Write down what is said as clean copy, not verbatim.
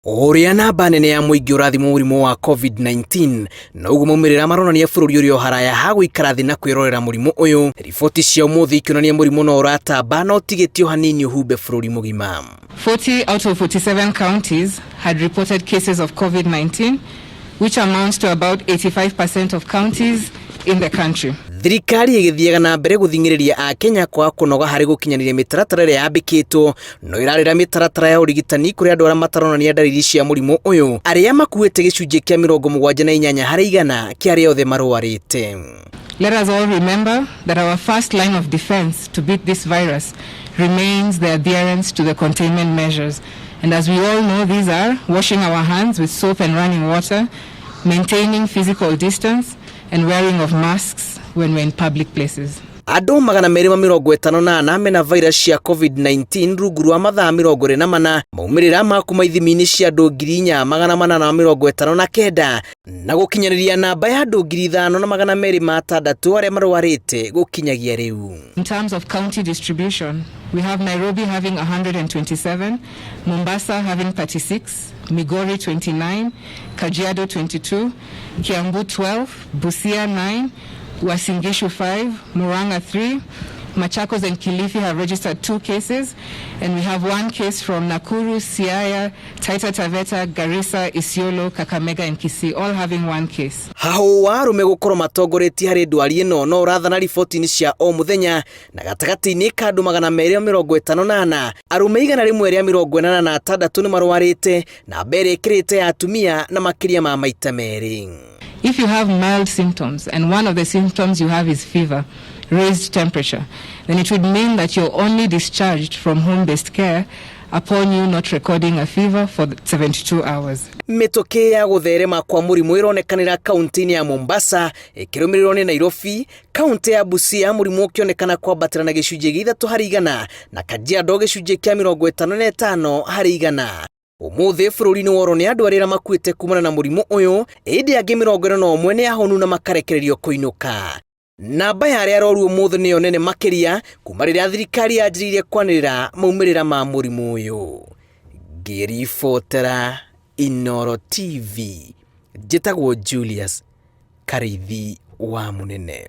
Ũrĩa namba nene ya mũingĩ ũrathimwo mũrimũ wa COVID-19 noguo maumĩrĩra maronania bũrũri ũrĩ o haraya ha gũikara thĩ na kwĩrorera mũrimũ ũyũ. Riboti cia ũmũthĩ ikĩonania mũrimũ no ũratamba no ũtigĩtio hanini ũhumbe bũrũri mũgima. 40 out of 47 counties had reported cases of COVID-19, which amounts to about 85% of counties in the country. Thirikari ĩgĩthiaga na mbere gũthing'ĩrĩria Akenya kwaga kũnoga harĩ gũkinyanĩria mĩtaratara ĩrĩa yambĩkĩtwo, no ĩrarĩra mĩtaratara ya ũrigitani kũrĩ andũ arĩa mataronania ndariri cia mũrimũ ũyũ, arĩa makuĩte gĩcunjĩ kĩa 78 harĩ igana kĩa arĩa othe marwarĩte. Let us all remember that our first line of defense to beat this virus remains the adherence to the containment measures. And as we all know, these are washing our hands with soap and running water, maintaining physical distance, and wearing of masks when we're in public places. Andũ 254 mena virus cia COVID-19 rungu rwa mathaa 24, maumĩrĩra ma kuma ithimi-inĩ cia andũ 4859 na gũkinyanĩria namba ya andũ 5206 arĩa marwarĩte gũkinyagia rĩu. In terms of county distribution, we have Nairobi having 127, Mombasa having 36, Migori 29, Kajiado 22, Kiambu 12, Busia 9, Uasin Gishu 5, Murang'a 3, Machakos and Kilifi have registered 2 cases, and we have 1 case from Nakuru, Siaya, Taita Taveta, Garissa, Isiolo, Kakamega and Kisii, all having 1 case. Hahũ wa arũme gũkorwo matongoretie harĩ ndwari ĩno no ũrathana riboti-inĩ cia o mũthenya, na gatagatĩ-inĩ ka andũ 254 arũme 186 nĩ marwarĩte, namba ĩrĩa ĩkĩrĩte ya atumia na makĩria ma maita merĩ. If you have mild symptoms, and one of the symptoms you have is fever, raised temperature, then it would mean that you're only discharged from home-based care upon you not recording a fever for 72 hours. Mĩtũkĩ ya gũtherema kwa mũrimũ ĩronekanĩra kaunti-inĩ ya Mombasa, ĩkĩrũmĩrĩrwo nĩ Nairobi, kaunti ya Busia mũrimũ ũkĩonekana kwambatĩra na gĩcunjĩ gĩa ithatũ harĩ igana na Kajiado gĩcunjĩ kĩa 55 harĩ igana. Ũmũthĩ bũrũri-inĩ worwo nĩ andũ arĩa makuĩte kumana na mũrimũ ũyũ, ĩndĩ angĩ 41 nĩ ahonu na makarekererio kũinũka. Namba ya arĩa aroru ũmũthĩ nĩyo nene makĩria kuma rĩrĩa thirikari yanjĩrĩirie kwanĩrĩra maumĩrĩra ma mũrimũ ũyũ. Ngĩribotera Inooro TV, njĩtagwo Julius Karĩithi wa Mũnene.